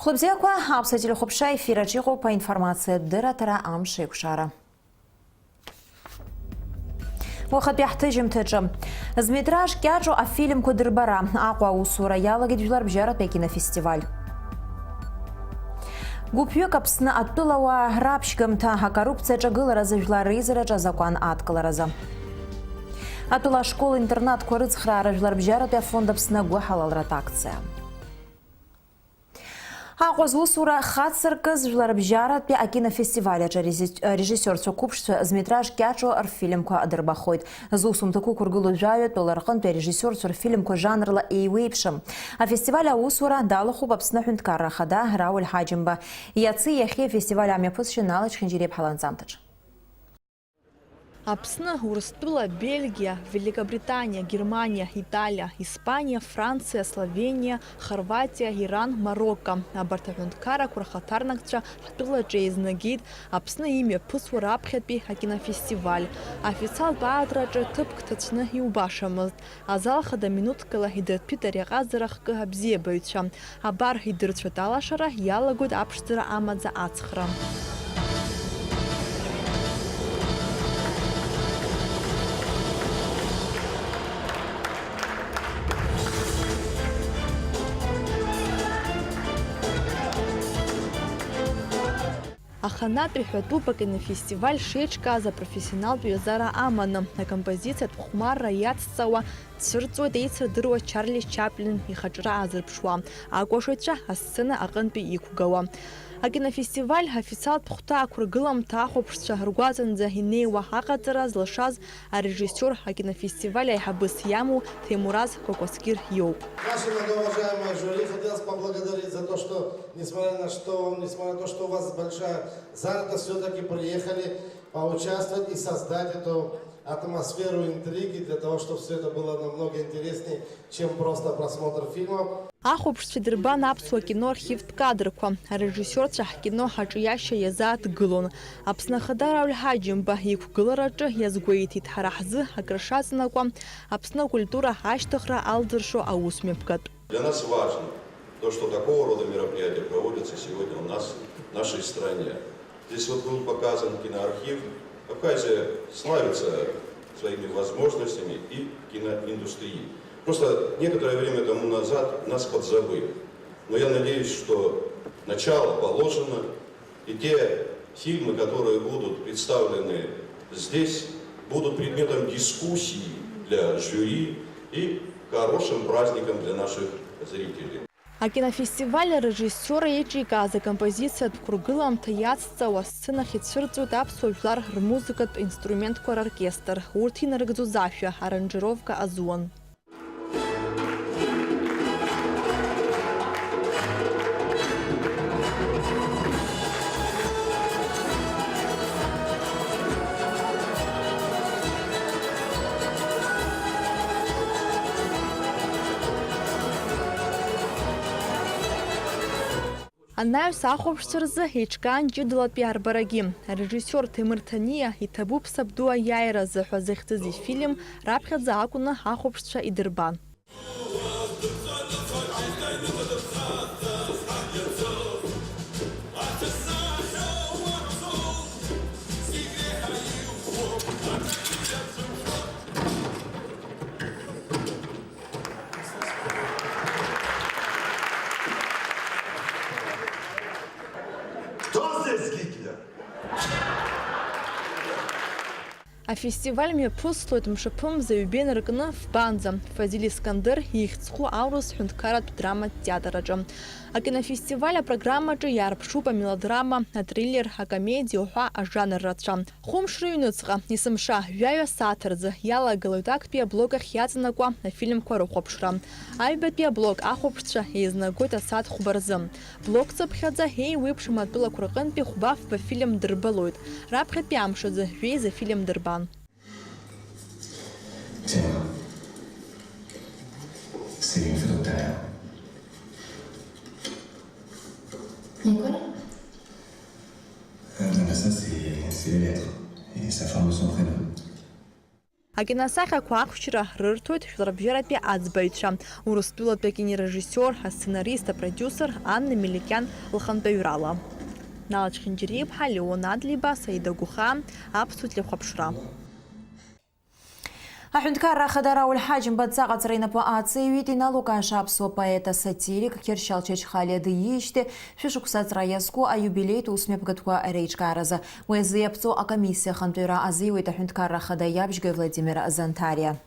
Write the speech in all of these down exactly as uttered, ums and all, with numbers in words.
Хәлыбзиақәа, аԥсуа телехәаԥшра ефир аҿы иҟоуп аинформациатә дырраҭара Амш еиқәшара. Уахатәи ҳҭыжьымҭаҿы. Зметраж кьаҿу афильмқәа дырбара, Аҟәа аусура иалагеит Жәларбжьаратәи акинофестиваль. Гәыԥҩык Аԥсны атәылауаа раԥшьгамҭа, акоррупциа аҿагыларазы жәлар реизараҿы азакәан адкыларазы. Атәыла ашкол-интернатқәа рыцхраара Жәларбжьаратәи афонд Аԥсны агәыҳалалратә акциа. Аҟәа зусура хацыркыз Жәларбжьаратәи акинофестиваль аҿы режиссиорцәа қәыԥшцәа зметраж кьаҿу рфильмқәа дырбахоит. Зусумҭақәа ықәыргылоу жәаҩа тәыла рҟынтәи арежиссиорцәа рфильмқәа жанрла еиуеиԥшым. Афестиваль аусура далахәуп Аԥсны аҳәынҭқарра ахада Рауль Ҳаџьымба. Иаци иахьеи афестиваль амҩаԥысшьа Нала Чхинџьириа-иԥҳа ланҵамҭаҿы. Аԥсны, Урыстәыла, Бельгиа, Великобританиа, Германиа, Италиа, Испаниа, Франциа, Словениа, Хорватиа, Иран, Марокко, абарҭ аҳәынҭқаррақәа рхаҭарнакцәа ҳтәылаҿы еизнагеит Аԥсны имҩаԥысуа раԥхьатәи акинофестиваль. Афициалтә аатраҿы ҭыԥк ҭацәны иубашамызт. Азал хада минуҭкала идырҭәит ари аҟазара хкы абзиабаҩцәа. Абар, идырцәоит алашара, иалагоит аԥшӡара амаӡа ацхра. Аханатә иҳәатәуп акинофестиваль шеиҿкааз апрофессионалтә ҩазара аманы, акомпозициатә хәмарра иацҵауа дцәырҵуеит еицырдыруа Чарли Чаплин ихаҿра азырԥшуа, акәашаҩцәа асцена аҟынтәи иқәгауа. Акинофестиваль официалтә хәҭа ақәыргыламҭа ахәаԥшцәа ргәаҵанӡа инеиуа аҟаҵара злашаз арежиссиор, акинофестиваль аиҳабыс иамоу Ҭемураз Кәакәасқьыр иоуп. Наше многоуважаемое жюри, хотелось поблагодарить за то, что, несмотря на что, несмотря на то, что у вас большая занятость, всё-таки приехали поучаствовать и создать эту атмосферу интриги для того, чтобы всё это было намного интереснее, чем просто просмотр фильмов. Ахәаԥшцәа идырбан аԥсуа кино архивтә кадрқәа. Арежиссиорцәа ҳкино ҳаҿиашьа иазааҭгылон. Аԥсны Ахада Рауль Ҳаџьымба иқәгылараҿы иазгәеиҭеит, ҳара ҳзы акры шаҵанакуа Аԥсны акультура ашьҭыхра алзыршо аусмҩаԥгатә. Для нас важно то, что такого рода мероприятия проводятся сегодня у нас, в нашей стране. Здесь вот был показан киноархив. Абхазия славится своими возможностями и киноиндустрией. Просто некоторое время тому назад нас подзабыли. Но я надеюсь, что начало положено, и те фильмы, которые будут представлены здесь, будут предметом дискуссии для жюри и хорошим праздником для наших зрителей. Акинофестиваль арежиссиор еиҿикааз акомпозициатә қәыргыламҭа иацҵауа асценахь ицәырҵуеит аԥсуа жәлар рмузыкатә инструментқәа роркестр. Урҭ инарыгӡоз ашәа, аранжировка азуан. Анаҩс ахәаԥшцәа рзы еиҿкаан ҷыдалатәи арбарагьы. Арежиссиор Ҭемыр Ҭаниа «Иҭабуп сабду аиааира азы» ҳәа зыхьӡыз ифильм раԥхьаӡа акәны ахәаԥшцәа идырбан. Кто здесь Гитлер? Афестиваль мҩаԥыслоит мшаԥымза ҩбеи наркны Фбанӡа, Фазиль Искандер ихьӡ зху аурыс ҳәынҭқарратә драматә театр аҿы. Акинофестиваль апрограммаҿы иаарԥшуп амелодрама, атриллер, акомедиа уҳәа ажанр рацәа. Хәымш рыҩнуҵҟа, есымша, жәаҩа сааҭ рзы иалагылоит актәи аблок ахь иаҵанакуа афильмқәа рыхәаԥшра. Аҩбатәи аблок ахәаԥшцәа еизнагоит асааҭ хәба рзы. Блок цыԥхьаӡа еиуеиԥшым атәылақәа рҟынтәи хәба-фба фильм дырбалоит. Раԥхьатәи амш азы жәеиза фильм дырбан. Тема. C'est une faute d'ailleurs. D'accord. Euh, non, mais ça, c'est, c'est les lettres. Et sa femme ou son prénom. Акиносахьақәа ахәшьра рырҭоит жәларбжьаратәи аӡбаҩцәа, Урыстәылатәи акинорежиссиор, асценарист, апродиусер Анна Меликиан лхантәаҩрала. Нала Чхинџьариа-иԥҳа, Леон Адлеиба, Саида Гәыхаа, Аԥсуа телехәаԥшра. Аҳәынҭқарра Ахада Рауль Ҳаџьымба адҵа аҟаҵара инапы ааҵеиҩит, иналукааша аԥсуа поет, асатирик Қьыршьал Чачхалиа диижьҭеи шәышықәса аҵра иазку аиубилеитә усмҩаԥгатәқәа реиҿкааразы. Уи азы иаԥҵоу акомиссиа ахантәаҩра азиуеит Аҳәынҭқарра Ахада иабжьгаҩ Владимир Занҭариа.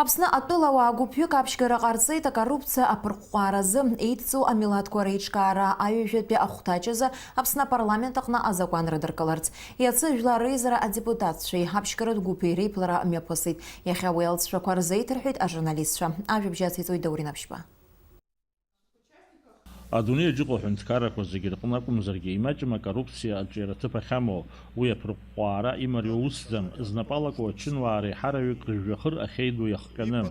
Аԥсны атәылауаа гәыԥҩык аԥшьгара ҟарҵеит акоррупциа аԥырҟәҟәааразы, еидҵоу амилаҭқәа реиҿкаара аҩажәатәи ахәҭаҷ азы Аԥсны апарламент аҟны азакәан рыдыркыларц. Иацы Жәлар реизара адепутатцәеи аԥшьгаратә гәыԥи реиԥылара мҩаԥысит. Иахьа уи алҵшәақәа рзеиҭарҳәеит ажурналистцәа. Ажәабжь ациҵоит Даур Инаԥшьба. Адунеи аҿы иҟоу аҳәынҭқаррақәа зегьы рҟны акәымзаргьы, имаҷым акоррупциа аҿиара аҭыԥ ахьамоу, уи аԥырҟәҟәаара имариоу усӡам, знапы алаку ачынуаа реиҳараҩык рыжәҩахыр ахьеиду иахҟьаны.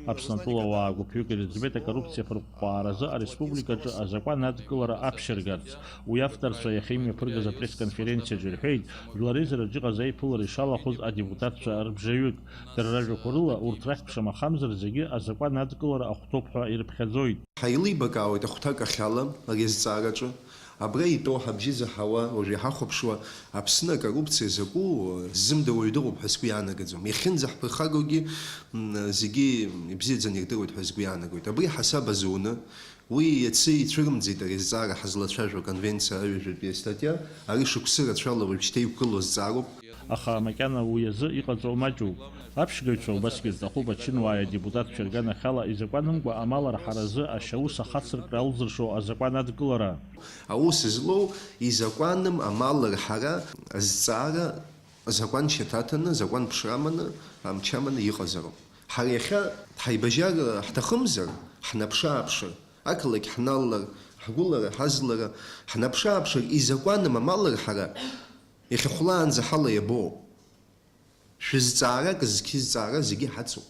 Аԥсны атәылауаа гәыԥҩык ирыӡбеит акоррупциа аԥырҟәҟәааразы ареспубликаҿы азакәан адкылара аԥшьыргарц. Уи авторцәа иахьа имҩаԥыргаз апресс-конференциаҿы ирҳәеит, Жәлар реизараҿы иҟаз аиԥылара ишалахәыз адепутатцәа рыбжаҩык. Дара ражәақәа рыла, урҭ рахь ԥшамахамзаргьы азакәан адкылара ахәҭоуп ҳәа ирыԥхьаӡоит. Ҳаилибакаауеит ахәҭак ахьала ари азҵаараҿы. Абра итәоу ҳабжьы заҳауа, уажә иҳахәаԥшуа, Аԥсны акоррупциа закәу ззымдыруа уаҩ дыҟоуп ҳәа сгәы иаанагаӡом. Иахьынӡаҳԥырхагоугьы, м, зегьы ибзиаӡаны ирдыруеит ҳәа сгәы иаанагоит. Абри ҳасаб азуны, уи иацы ицәырымӡит ари азҵаара ҳазлацәажәо аконвенциа аҩажәатәи астатиа, ари шықәсы рацәала уажәшьҭа иқәгылоу азҵаароуп. Аха макьана уи азы иҟаҵоу маҷуп. Аԥшьгаҩцәа убасгьы рҭахуп ачынуааи адепутатцәеи рганахьала изакәанымкәа амал арҳаразы ашьаус ахацыркра алзыршо азакәан адкылара. Аус злоу изакәаным амал арҳара азҵаара азакәан шьаҭаҭаны, азакәан ԥшраманы, амчаманы иҟазароуп. Ҳара иахьа ҳаибажьар ҳҭахымзар, ҳнаԥшы-ааԥшыр, ақалақь ҳналалар, ҳгәылара, ҳазлара, ҳнаԥшы-ааԥшыр, изакәаным амал арҳара иахьа хәлаанӡа ҳала иабоуп. Шәызҵаарак зқьызҵаара зегьы ҳацуп.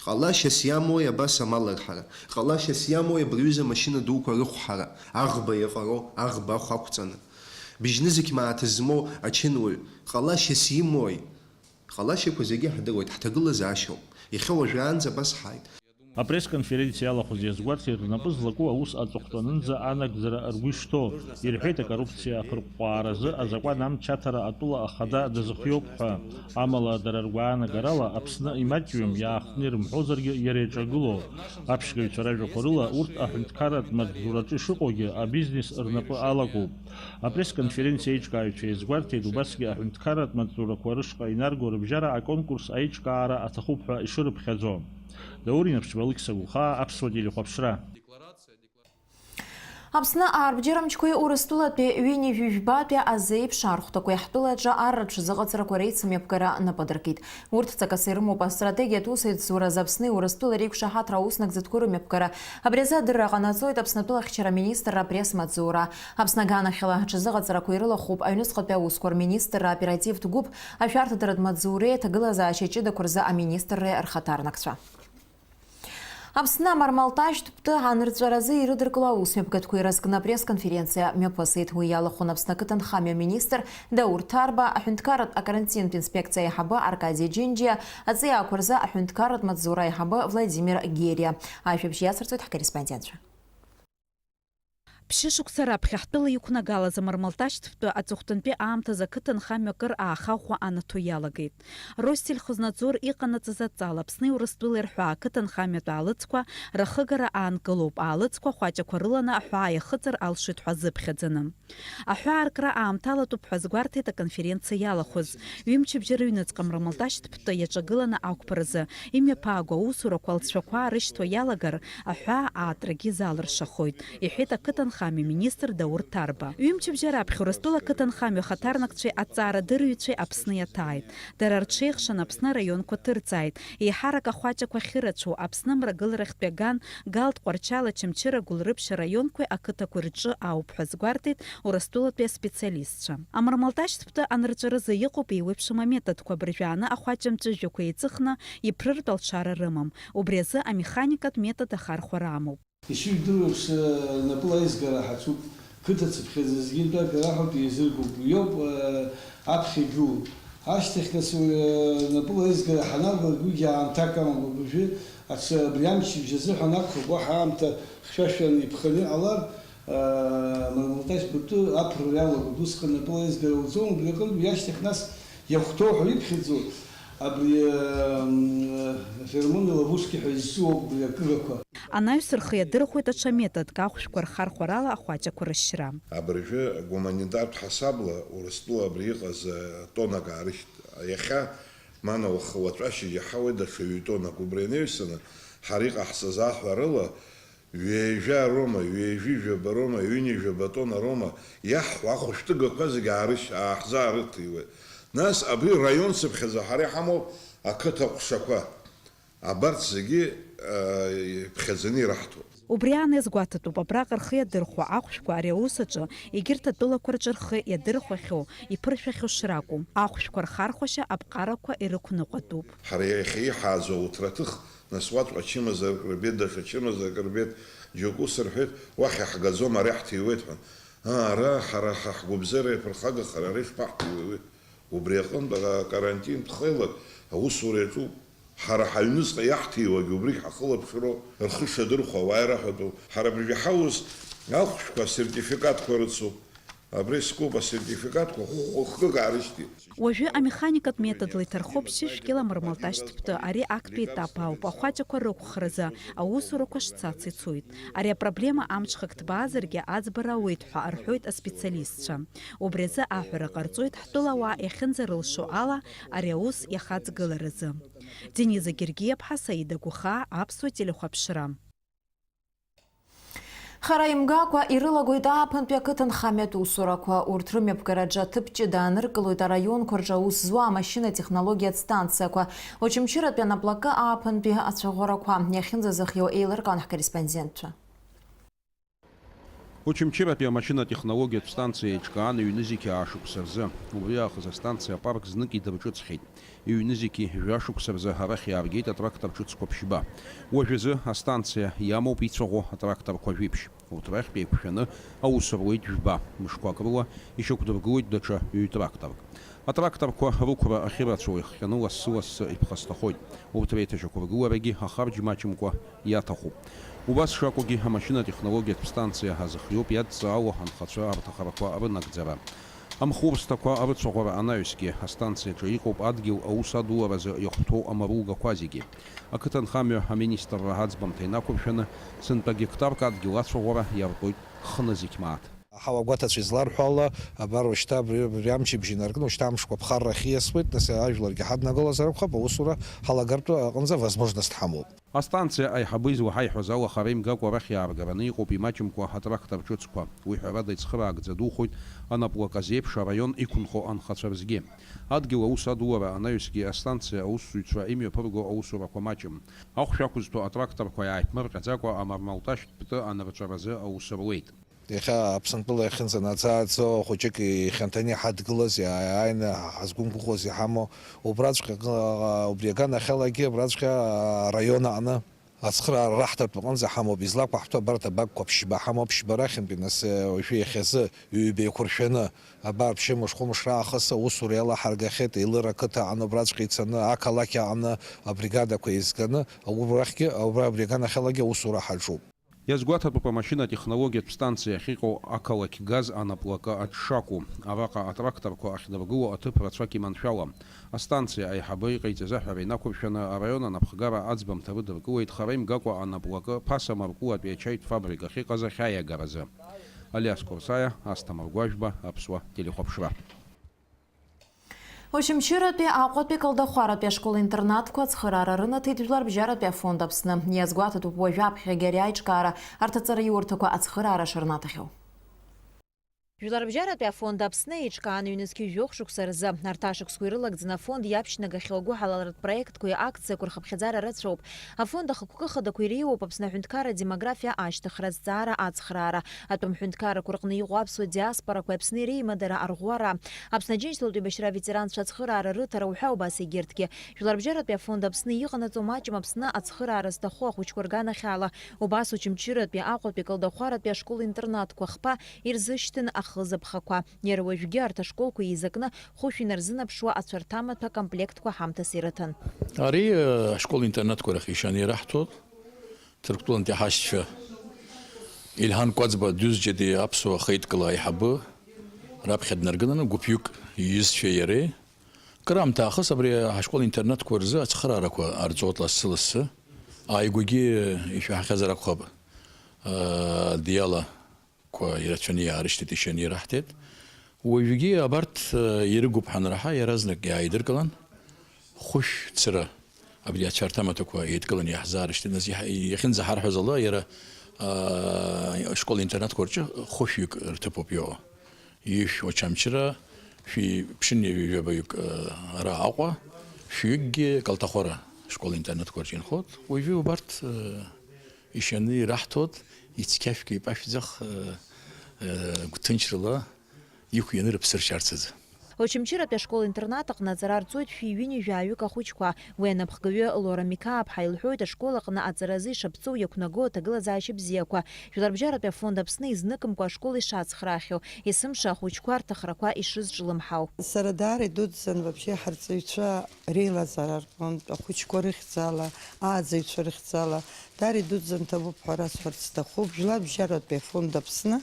Ҟалашьас иамои абас амал арҳара? Ҟалашьас иамои абри аҩыза амашьына дуқәа рыхәҳара, аӷба иаҟароу, аӷба ахә ақәҵаны? Быжьнызқь мааҭ змоу ачынуаҩ ҟалашьас имои? Ҟалашьақәа зегьы ҳдыруеит, ҳҭагылазаашьоуп. Иахьа уажәраанӡа абас ҳааит. Апресс-конференциа иалахәыз иазгәарҭеит, рнапы злаку аус аҵыхәтәанынӡа анагӡара ргәы ишҭоу. Ирҳәеит, акоррупциа ахырҟәҟәааразы азакәан амч аҭара атәыла ахада дазыхиоуп ҳәа. Амала, дара ргәаанагарала, Аԥсны имаҷҩым, иаахтны ирымҳәозаргьы, иара иаҿагылоу. Аԥшьгаҩцәа ражәақәа рыла, урҭ аҳәынҭқарратә маҵзураҿы ишыҟоугьы, абизнес рнапы алакуп. Апресс-конференциа аиҿкааҩцәа иазгәарҭеит, убасгьы аҳәынҭқарратә маҵзурақәа рышҟа инарго рыбжьара аконкурс аиҿкаара аҭахуп ҳәа ишырыԥхьаӡо. Даур Инаԥшьба, Алықьса Гәхаа, Аԥсуа телехәаԥшра. Аԥсны арбџьар мчқәеи Урыстәылатәи ҩынҩажәи жәбатәи азеиԥш архәҭақәеи ҳтәылаҿы ар рыҽазыҟаҵарақәа реицымҩаԥгара нап адыркит. Урҭ ҵакыс ирымоуп астратегиатә усеицуразы Аԥсни Урыстәылеи реиқәшаҳаҭра ауснагӡатәқәа рымҩаԥгара. Абри азы адырра ҟанаҵоит Аԥснатәыла ахьчара министрра апресс-маҵзура. Аԥсны аганахьала аҽазыҟаҵарақәа ирылахәуп аҩныҵҟатәи аусқәа рминистрра аоперативтә гәыԥ, ашәарҭадаратә маҵзуреи аҭагылазаашьа ҷыдақәа рзы аминистрреи рхаҭарнакцәа. Аԥсны амармалташьтә птәы анырҵәаразы ирыдыркыло аусмҩаԥгатәқәа ирызкны апресс-конференциа мҩаԥысит. Уи иалахәын Аԥсны ақыҭанхамҩа аминистр Даур Ҭарба, аҳәынҭқарратә акарантинтә инспекциа аиҳабы Аркади Џьынџьиа, аҵиаақәа рзы аҳәынҭқарратә маҵзура аиҳабы Владимир Гериа. Ажәабжь иацырҵоит ҳкорреспондентцәа. Ԥшьышықәса раԥхьа ҳтәыла иқәнагалаз амармалташьтә птәы аҵыхәтәантәи аамҭазы ақыҭанхамҩа акыр аахаӷәӷәа анаҭо иалагеит. Россельхознадзор иҟанаҵаз адҵала Аԥсни Урыстәылеи рҳәаа ақыҭанхамҩатә аалыҵқәа рахыгара аанкылоуп, аалыҵқәа хәаҷақәа рыланы аҳәаа иахыҵыр алшоит ҳәа азыԥхьаӡаны. Аҳәаа аркра аамҭалатәуп ҳәа азгәарҭеит аконференциа иалахәыз. Ҩымчыбжьа рыҩныҵҟа амармалташьтә птәы иаҿагыланы ақәԥаразы, имҩаԥааго аусурақәа алҵшәақәа аарышьҭуа иалагар, аҳәаа аатрагьы залыршахоит, иҳәеит ақыҭанхамҩа министр Даур Ҭарба. Ҩымчыбжьа раԥхьа Урыстәыла ақыҭанхамҩа ахаҭарнакцәеи аҭҵаарадырҩцәеи Аԥсны иаҭааит. Дара рҽеихшан Аԥсны араионқәа ҭырҵааит. Еиҳарак ахәаҷақәа ахьырацәоу Аԥсны мрагыларахьтәи аган, Галтә, Тҟәарчал, Очамчыра, Гәылрыԥшь араионқәеи ақыҭақәеи рҿы ауп ҳәа азгәарҭеит Урыстәылатәи аспециалистцәа. Амармалташьтә птәы анырҵәаразы иҟоуп еиуеиԥшым аметодқәа, абыржәы ааны ахәаҷ амҵәыжәҩақәа еиҵыхны иԥрыртә алшара рымам. Убри азы амеханикатә метод ахархәара амоуп. Ишыжәдыруа, Аԥсны напыла аизгара ҳацуп, қыҭа цыԥхьаӡа зегьынтәи агара ҳәоуп, еизыргоуп, уи ауп, э, аԥхьа игылоу. Ашьҭахь, нас, уи, э, напыла аизгара ҳанавалак, уигьы аамҭак амам, абыржәы аҽы абри амчыбжь азыҳәан акәхап, уаҳа аамҭа хьшәашәан иԥханы иҟалар, э, Мармалташь пату аԥырра иалагоит. Усҟан напыла аизгара уӡом, убри аҟынтә уи ашьҭахь, нас, иахәҭоу ҳәа иԥхьаӡо, абри, э, м, э, феромоны ловушки ҳәа изҿу ауп убри акыгақәа. Анаҩс рхы иадырхәоит аҽа методк, ахәшәқәа рхархәарала ахәаҷақәа рышьра. Абыржәы гуманитартә ҳасабла Урыстәыла абри иҟаз, э, тоннак аарышьҭ-, иахьа, мана уаха уаҵәашьыжь иаҳауеит даҽа ҩ-тоннак. Убри анаҩсаны, ҳара иҟаҳҵаз аҳәарала, ҩажәа роума, ҩажәи жәаба роума, ҩынҩажәаба тонна роума иаҳҳәо ахәышәтәыгақәа зегьы аарышь-, ааҳзаарыҭиуеит. Нас абри раион цыԥхьаӡа ҳара иҳамоуп ақыҭа ҟәшақәа. Абарҭ зегьы, э, иԥхьаӡаны ираҳҭоит. Убри аан иазгәаҭатәуп, абраҟа рхы иадырхәо ахәшәқәа ари аус аҿы егьырҭ атәылақәа рҿы рхы иадырхәахьоу, иԥыршәахьоу шракәу. Ахәшәқәа рхархәашьа аԥҟарақәа ирықәныҟәатәуп. Ҳара иахьа иҳааӡо ауҭраҭых, нас уаҵәҟьа чымазарак рбеит, даҽа чымазарак рбеит, џьоук ус рҳәеит, уахь иаҳгаӡом, ара иаҳҭиуеит ҳәа. Аа, ара ҳара ҳа ҳгәабзиара иаԥырхагахар, ара ишԥаҳҭиуеи уи? Убри аҟынтә, ара акарантинтә хеилак аусура иаҿуп. Ҳара ҳаҩныҵҟа иаҳҭиуагьы убригь ҳахылаԥшроуп, рхы шадырхәо ауаа ираҳәатәуп. Ҳара абыржәы иҳауз ахәшәқәа асертификатқәа рыцуп. Абри скуп асертификатқәа хәы-, хәы-, хкык аарышьҭит. Уажәы амеханикатә методла иҭархоуп шьыжь кьыла мармалташь ҭыԥты. Ари актәи етап ауп, ахәаҷақәа рықәхразы аусурақәа шцац ицоит. Ари апроблема амҽхак ҭбаазаргьы аӡбара ауеит ҳәа рҳәоит аспециалистцәа. Убри азы аҳәара ҟарҵоит ҳтәылауаа иахьынӡарылшо ала ари аус иахаҵгыларазы. Дениза Гергиаԥҳа, Саида Гәыхаа, Аԥсуа телехәаԥшра. Хара имгакәа ирылагоит ааԥынтәи ақыҭанхамҩатә усурақәа. Урҭ рымҩаԥгараҿы аҭыԥ ҷыда ааныркылоит араионқәа рҿы аус зуа амашьына-технологиатә станциақәа. Очамчыратәи анаплакы ааԥынтәи ацәаӷәарақәа иахьынӡазыхиоу еилыркаан ҳкорреспондентцәа. Очамчыратәи амашьына-технологиатә станциа еиҿкаан ҩнызқьи аа шықәса рзы. Убри аахыс астанциа апарк знык идырҿыцхьеит. Ҩнызқьи жәа шықәса рзы арахь иааргеит атрактор ҿыцқәа ԥшьба. Уажәазы астанциа иамоуп ицәаӷәо атракторқәа жәиԥшь. Урҭ рахьтә еиқәшәаны аус руеит жәба. Мышқәак рыла ишьақәдыргылоит даҽа ҩ-тракторк. Атракторқәа рықәра ахьырацәоу ихҟьаны лассы-лассы иԥхасҭахоит. Урҭ реиҭашьақәыргыларагьы ахарџь маҷымкәа иаҭахуп. Убас шакәугьы, амашьына-технологиатә станциа азыхиоуп иадҵаауа анхацәа рҭахарақәа рынагӡара. Амхурсҭақәа рыцәаӷәара анаҩсгьы астанциаҿы иҟоуп адгьыл аус адуларазы иахәҭоу амаругақәа зегьы. Ақыҭанхамҩа аминистрра аӡбамҭа инақәыршәаны, сынтәа гектарк адгьыл ацәаӷәара иартәоит хнызқь мааҭ. Аҳауагәаҭацәа изларҳәо ала, абар уажәшьҭа абри, абри амчыбжь инаркны, уажәшьҭа амшқәа ԥхаррахь ииасуеит, нас ажәларгьы ҳаднагалозар акәхап, аусура ҳалагартә аҟынӡа возможность ҳамоуп. Астанциа аиҳабы излаҳаиҳәаз ала, хара имгакәа арахь иааргараны иҟоуп имаҷымкәа атрактор ҿыцқәа. Уи ҳәарада ицхыраагӡа духоит анаплакы азеиԥш араион иқәынхо анхацәа рзгьы. Адгьыл аус адулара анаҩсгьы астанциа аусзуҩцәа имҩаԥырго аусурақәа маҷым. Ахәшә ақәызҭәо атракторқәа иааиԥмырҟьаӡакәа амармалташьтә пты анырҵәаразы аус руеит. Иахьа Аԥсынтәыла иахьынӡанаӡааӡо хәыҷык ихьанҭаны иҳадгылаз, иааины ҳазқәымгәыӷуаз иҳамоу, убраҵәҟьа, убри аганахьалагьы, абраҵәҟьа араион аҟны ацхыраара раҳҭартә аҟынӡа ҳамоуп, излақәаҳҭо абарҭ абакқәа ԥшьба ҳамоуп, ԥшьба рахьынтәи, нас, уажәы иахьазы ҩба еиқәыршәаны, абар, ԥшьымш-хәымш раахыс аусура иалаҳаргахьеит, Елыр ақыҭа аҟны, убраҵәҟьа ицаны, ақалақь аҟны абригадақәа еизганы, убрахьгьы, убра абри аганахьалагьы аусура ҳаҿуп. Иазгәаҭатәуп амашьына-технологиатә станциа ахьыҟоу ақалақь газ анаплакы аҿшакәу. Араҟа атракторқәа ахьдыргыло аҭыԥ рацәак иманшәалам. Астанциа аиҳабы иҟаиҵаз аҳәара инақәыршәаны, араион анапхгара аӡбамҭа рыдыркылеит хара имгакәа анаплакы Ԥаса мыркәылатәи ачаитә фабрика ахьыҟаз ахь аиагаразы. Алиас Қәарсаиа, Асҭамыр Гәажәба, Аԥсуа телехәаԥшра. Очамчыратәи Аҟәатәи Калдахәаратәи ашкол-интернатқәа ацхыраара рынаҭеит Жәларбжьаратәи афонд Аԥсны. Иазгәаҭатәуп уажә аԥхьагьы ари аиҿкаара арҭ аҵараиурҭақәа ацхыраара шырнаҭахьоу. Жәларбжьаратәи афонд Аԥсны еиҿкаан ҩнызқьи жәохә шықәса рзы. Арҭ ашықәсқәа ирылагӡаны афонд иаԥшьнагахьоу агәыҳалалратә проектқәеи акциақәеи рхыԥхьаӡара рацәоуп. Афонд ахықәкы хадақәа иреиуоуп Аԥсны аҳәынҭқарра адемографиа ашьҭыхра азҵаара ацхраара, атәым ҳәынҭқаррақәа рҟны иҟоу аԥсуа диаспорақәеи Аԥсни реимадара арӷәӷәара, Аԥсны Аџьынџьтәылатәи еибашьра аветеранцәа ацхыраара рыҭара уҳәа убас егьырҭгьы. Жәларбжьаратәи афонд Аԥсны иҟанаҵо маҷым Аԥсны ацхыраара зҭаху ахәыҷқәа рганахьала. Убас Очамчыратәи, Аҟәатәи, Калдахәаратәи ашкол-интернатқәа хԥа ирзышьҭын, аха хылзаԥхақәа. Иара уажәгьы арҭ ашколқәа еизакны хәышә инарзынаԥшуа ацәарҭамаҭәа комплектқәа ҳамҭас ирыҭан. Ари, э, ашкол-интернатқәа рахь ишьаны ираҳҭоит. Ҭырқәтәылантәи ҳашьцәа Ильҳан Кәаӡба Дҩызџьади аԥсуа хеидкыла аиҳабы раԥхьа днаргыланы гәыԥҩык иҩызцәеи иареи. Кыраамҭа аахыс абри ҳашкол-интернатқәа рзы ацхыраарақәа ҟарҵоит лассы-лассы. Ааигәагьы ишәаҳахьазар акәхап, э, диала қәа ирацәаны иаарышьҭит, ишьаны ираҳҭеит. Уажәгьы абарҭ, э, ирыгуп ҳанраҳа, иаразнак иааидыркылан, хәышә цыра абри ацәарҭамаҭәақәа еидкыланы иаҳзаарышьҭит. Нас иаҳ-, иахьынӡаҳарҳәаз ала, иара, э, школ-интернатқәа рҿы хәышәҩык рҭыԥуп иоуа. Ҩышә Очамчыра, шәи ԥшьынҩажәи жәабаҩык, э, ара Аҟәа, шәҩыкгьы Калҭахәара школ-интернатқәа рҿы инхоит. Уажәы убарҭ, э, ишьаны ираҳҭоит, ицқьашәк еиԥашәӡах, э, э, гәҭынчрала иқәианы рыԥсы ршьарц азы. Очамчыратәи ашкол-интернат аҟны аҵара рҵоит шәи ҩынҩажәаҩык ахәыҷқәа. Уи анапхгаҩы Лора Миқааԥҳа илҳәоит, ашкол аҟны аҵаразы ишаԥҵоу иақәнаго аҭагылазаашьа бзиақәа, Жәларбжьаратәи афонд Аԥсны изныкымкәа ашкол ишацхраахьоу, есымша ахәыҷқәа рҭахрақәа ишрызҿлымҳау. Сара даара идуӡӡан вообще ҳарҵаҩцәа реилазаара рҟынтә, ахәыҷқәа рыхьӡала, ааӡаҩцәа рыхьӡала, даара идуӡӡан ҭабуп ҳәа расҳәарц сҭахуп. Жәларбжьаратәи афонд Аԥсны,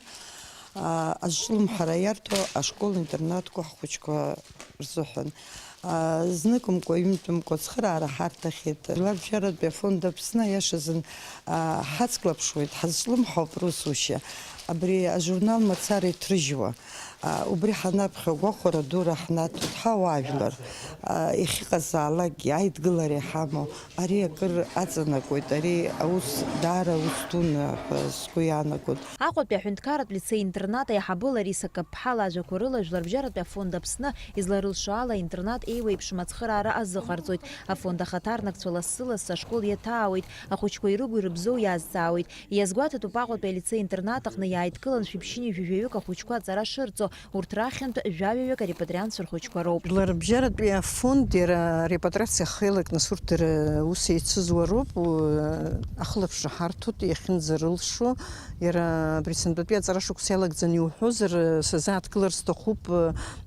аа, азҿлымҳара иарҭо ашкол-интернатқәа ҳхәыҷқәа рзыҳәан, аа, зныкымкәа, ҩынтәымкәа ацхыраара ҳарҭахьеит. Жәларбжьаратәи афонд Аԥсны, аиашазын, аа, ҳацклаԥшуеит, ҳазҿлымҳауп русушьа. Абри ажурнал мацара иҭрыжьуа, аа, убри ҳанаԥхьо агәахәара дура ҳнаҭоит, ҳауаажәлар, аа, иахьыҟазаалакгьы аидгылара иҳамоу, ари акыр аҵанакуеит, ари аус даара ус дуны ҳәа сгәы иаанагоит. Аҟәатәи аҳәынҭқарратә лицеи-интернат аиҳабы Лариса Каԥҳа лажәақәа рыла, Жәларбжьаратәи афонд Аԥсны изларылшо ала, интернат еиуеиԥшым ацхыраара азыҟарҵоит. Афонд ахаҭарнакцәа лассы-лассы ашкол иаҭаауеит, ахәыҷқәа ирыгу-ирыбзоу иазҵаауеит. Иазгәаҭатәуп Аҟәатәи алицеи-интернат аҟны иааидкылан шәи ԥшьынҩажәи жәаҩык ахәыҷқәа аҵара шырҵо, урҭ рахьынтә жәаҩаҩык арепатриантцәа рхәыҷқәа роуп. Жәларбжьаратәи афонд иара арепатриациа ахы еилакны, нас урҭ дара ус еицызуа роуп, у-, ахылаԥшра ҳарҭоит иахьынӡарылшо. Иара абри сынтәатәи аҵара шықәса иалагӡаны иуҳәозар, сазааҭгылар сҭахуп,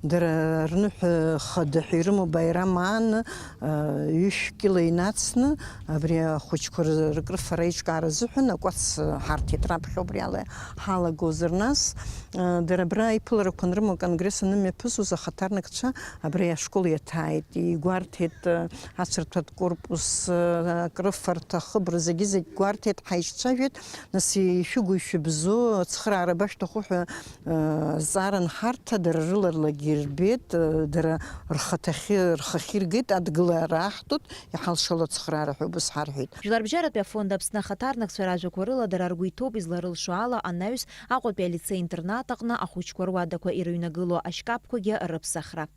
дара рныҳәа хада ҳәа ирымоу Баирам аан, ҩышә кьыла инацны, абри ахәыҷқәа ры-, рыкрыфара аиҿкаара азыҳәан акәац ҳарҭеит раԥхьа убри ала ҳалагозар, нас, дара абра аиԥыларақәа анрымоу аконгресс анымҩаԥысуаз ахаҭарнакцәа абри ашкол иаҭааит, игәарҭеит, ацырҭәатә корпус, акрыфарҭа, ахыбра, зегьы-зегь гәарҭеит, ҳаишьцәажәеит, нас ишәыгу ишәыбзоу, ацхыраара башәҭаху ҳәа, азҵаара анҳарҭа, дара рыларлагьы ирбеит, дара рхаҭахьы, рхахьы иргеит, адгылара аҳҭоит, иҳалшало ацхыраара ҳәа убас ҳарҳәеит. Жәларбжьаратәи афонд Аԥсны ахаҭарнакцәа ражәақәа рыла, дара ргәы иҭоуп изларылшо ала анаҩс Аҟәатәи алицеи-интернат аҟны ахәыҷқәа руадақәа ирыҩнагылоу ашькаԥқәагьы рыԥсахра.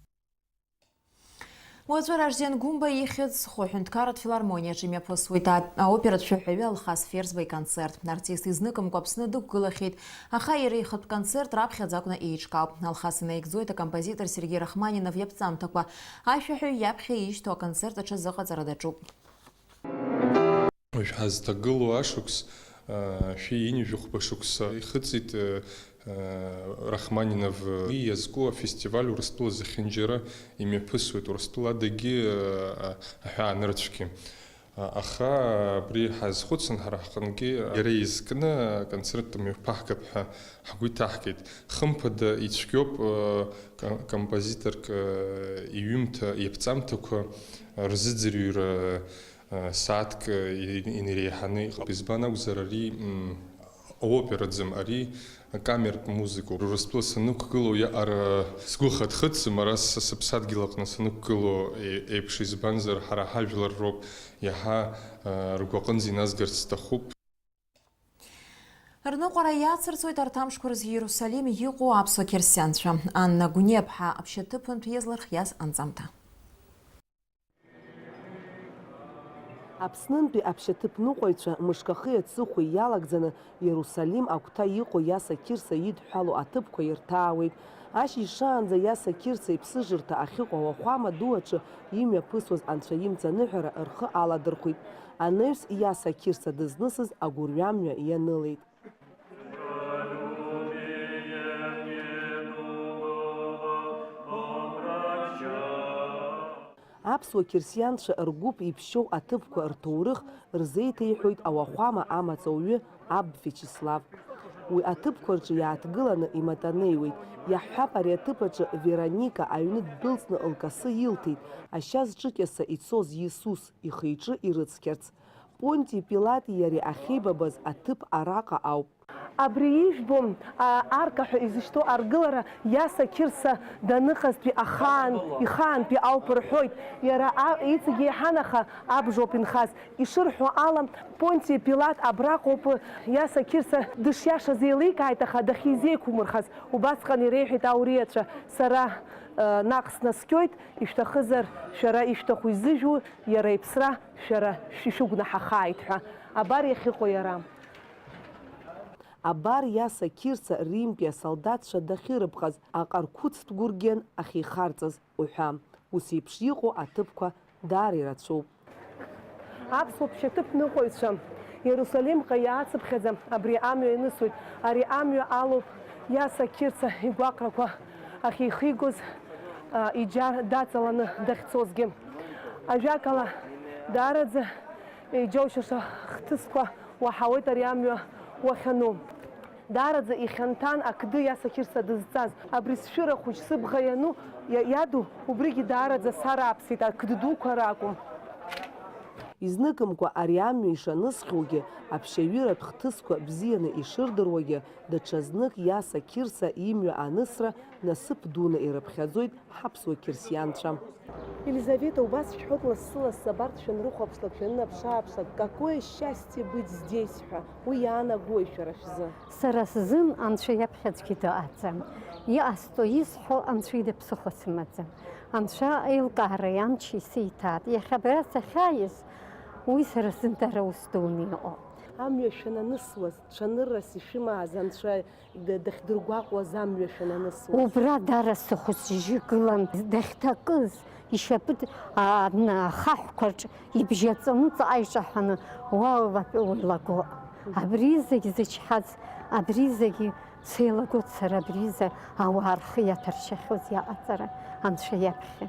Уаҵәы Ражден Гәымба ихьӡ зху аҳәынҭқарратә филармониаҿы имҩаԥысуеит а-, аоператә шәаҳәаҩы Алхас Ферзба иконцерт. Артист изныкымкәа Аԥсны дықәгылахьеит, аха иара ихатә концерт раԥхьаӡа акәны еиҿкаауп. Алхас инаигӡоит акомпозитор Сергеи Рахманинов иаԥҵамҭақәа. Ашәаҳәаҩ иаԥхьа ишьҭоу аконцерт аҽазыҟаҵара даҿуп. Уажә ҳазҭагылоу ашықәс, а, шәи ҩынҩажәи хәба шықәса ихыҵит, а, а, Рахманинов. Уи иазку афестиваль Урыстәыла зехьынџьара имҩаԥысуеит, Урыстәыла адагьы, а, а, аҳәаанырцәгьы. А, аха абри ҳазхәыцын ҳара ҳҟынгьы, иара изкны аконцерт мҩаԥаҳгап ҳәа ҳгәы иҭаҳгеит. Хымԥада ицәгьоуп, а, ко-, композиторк, а, иҩымҭа, иаԥҵамҭақәа рзыӡырҩра, сааҭк инареиҳаны иҟоуп. Избан акәзар, ари, м, аопераӡам, ари камертә музыкоуп. Урыстәыла санықәгылоу иаҟара сгәы хыҭхыҭӡом, ара са сыԥсадгьыл аҟны санықәгылоу е-, еиԥш, избанзар, ҳара ҳажәлар роуп иаҳа, а, ргәаҟынӡа иназгарц сҭахуп. Рныҟәара иацырҵоит арҭ амшқәа рзы Иерусалим иҟоу аԥсуа қьырсианцәа. Анна Гәниаԥҳа аԥшьаҭыԥынтә иазлырхиаз анҵамҭа. Аԥснынтәи аԥшьаҭыԥныҟәаҩцәа мышкахи аҵыхәеи иалагӡаны Иерусалим агәҭа иҟоу Иаса Қьырса идҳәалоу аҭыԥқәа ирҭаауеит. Ашьыжь шаанӡа Иаса Қьырса иԥсыжырҭа ахьыҟоу ауахәама ду аҿы имҩаԥысуаз анцәа имҵаныҳәара рхы аладырхәит. Анаҩс Иаса Қьырса дызнысыз агәырҩамҩа ианылеит. Аԥсуа қьырсианцәа ргәыԥ иԥшьоу аҭыԥқәа рҭоурых рзеиҭеиҳәоит ауахәама амаҵуҩы аб Виачеслав. Уи аҭыԥқәа рҿы иааҭгыланы иматанеиуеит. Иаҳҳәап, ари аҭыԥ аҿы Вероника аҩны ддәылҵны лкасы илҭеит, ашьа зҿыкьаса ицоз Иисус ихы-иҿы ирыцқьарц. Понти Пилати иареи ахьеибабаз аҭыԥ араҟа ауп. Абри ижәбо, а, арка ҳәа изышьҭоу аргылара Иаса Қьырса даныҟазтәи ахаан, ихаантәи ауп рҳәоит. Иара а-, иҵегь еиҳан, аха абжоуп инхаз. Ишырҳәо ала, Понти Пилат абраҟоуп Иаса Қьырса дышиашаз еиликааит, аха дахьизеиқәмырхаз убасҟан иреиҳәеит ауриацәа, сара, э, наҟ снаскьоит, ишәҭахызар, шәара ишәҭаху изыжәу, иара иԥсра шәара шәышәыгәнаҳахааит ҳәа. Абар иахьыҟоу иара. Абар Иаса Қьырса Римтәи асолдаҭцәа дахьырыԥхаз, аҟарқәыцтә гурген ахьихарҵаз уҳәа. Ус еиԥш иҟоу аҭыԥқәа даара ирацәоуп. Аԥсуа ԥшьаҭыԥныҟәаҩцәа Иерусалимҟа иаацыԥхьаӡа абри амҩа ианысуеит. Ари амҩа алоуп Иаса Қьырса игәаҟрақәа ахьихигоз, а, иџьар даҵаланы дахьцозгьы. Ажәакала, даараӡа иџьоушьаша хҭысқәа уаҳауеит ари амҩа уахьану. Даараӡа ихьанҭан ақды Иаса Қьырса дызҵаз. Абри сшәыра хәыҷ сыбӷа иану, иа-, иаду, убригьы даараӡа сарааԥсеит, ақды дуқәа ракәым. Изныкымкәа ари амҩа ишанысхьоугьы, аԥшьаҩыратә хҭысқәа бзианы ишырдыруагьы, даҽазнык Иаса Қьырса имҩа анысра насыԥ дуны ирыԥхьаӡоит ҳаԥсуа қьырсианцәа. Елизавета, убас шәҳәоит, лассы-лассы абарҭ шәанрыхәаԥшлак, шәанынаԥш-ааԥшлак, какое счастье быть здесь ҳәа, уи иаанагои шәара шәзы? Сара сзын Анцәа иаԥхьа аӡәгьы дыҟаӡам. Иҟасҵо, исҳәо Анцәа ида ԥсыхәа сымаӡам. Анцәа аилкаареи амчи сиҭаат. Иахьа абра сахьааиз, уи сара сзын дара ус дуны иҟоуп. Амҩа шәананысуаз, ҽаныррас ишәымааз Анцәа д-, дахьдыргәаҟуаз амҩа шәананысуаз. Убра дара сыхәыҷыжьы гылан, дахьҭакыз, ишьапы д-, а, н-, ахаҳәқәаҿ ибжьаҵаны ҵаҟа иҿаҳәаны, уа, уа, уеилаго. Абри зегь зычҳаз, абри зегь сеилагоит сара, абри за ауаа рхы иаҭәаршьахьоу иаҟаҵара Анцәа иаԥхьа.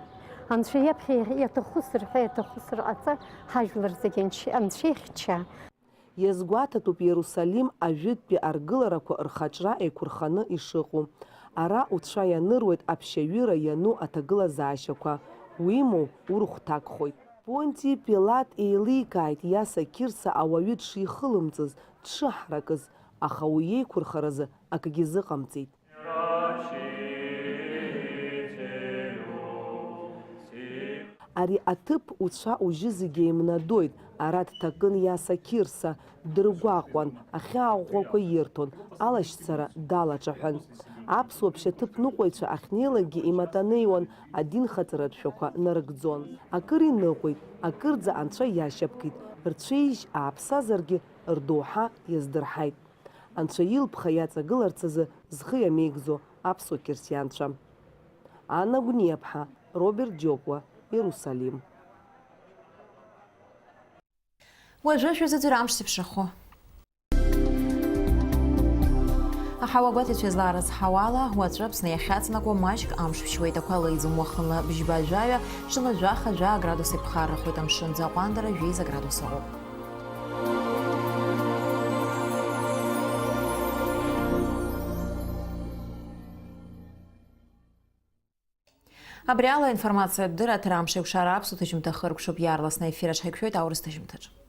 Анцәа иаԥхьа иаҭаху сырҳәа, иаҭаху сырҟаҵа, ҳажәлар зегь Анцәа, Анцәа ихьча. Иазгәаҭатәуп Иерусалим ажәытәтәи аргыларақәа рхаҿра еиқәырханы ишыҟоу. Ара уцәа ианыруеит аԥшьаҩыра иану аҭагылазаашьақәа, уимоу, урыхәҭакхоит. Понти Пилат еиликааит Иаса Қьырса ауаҩы дшихылымҵыз, дшыҳаракыз, аха уи иеиқәырхаразы акгьы зыҟамҵеит. Ари аҭыԥ уцәа-ужьы зегьы еимнадоит, ара дҭакын Иаса Қьырса, дыргәаҟуан, ахьаа ӷәӷәақәа ирҭон, алашьцара далаҿаҳәан. Аԥсуа ԥшьаҭыԥныҟәаҩцәа ахьнеилакгьы иматанеиуан, адинхаҵаратә шәақәа нарыгӡон. Акыр иныҟәеит, акырӡа анцәа иашьапкит, рцәеижь ааԥсазаргьы рдоуҳа иаздырҳаит. Анцәа илԥха иаҵагыларц азы зхы иамеигӡо аԥсуа қьырсианцәа. Анна Гәниаԥҳа, Роберт Џьокуа, Иерусалим. Уажәы шәазыӡырҩ амш зеиԥшрахо. Аҳауа гәаҭацәа излаарызҳауала, уаҵәы Аԥсны иахьаҵанакуа маҷк амш ԥшьуеит, ақәа леиӡом, уахынла бжьба жәаҩа, шьыла жәаха жәаа градус иԥхаррахоит, амшын аӡы аҟәандара жәеиза градус аҟоуп. Абри ала аинформациатә дырраҭара Амшеикәшара аԥсуа ҭыжьымҭа хыркәшоуп, иаарласны аефир аҿ ҳаиқәшәоит аурыс ҭыжьымҭаҿ.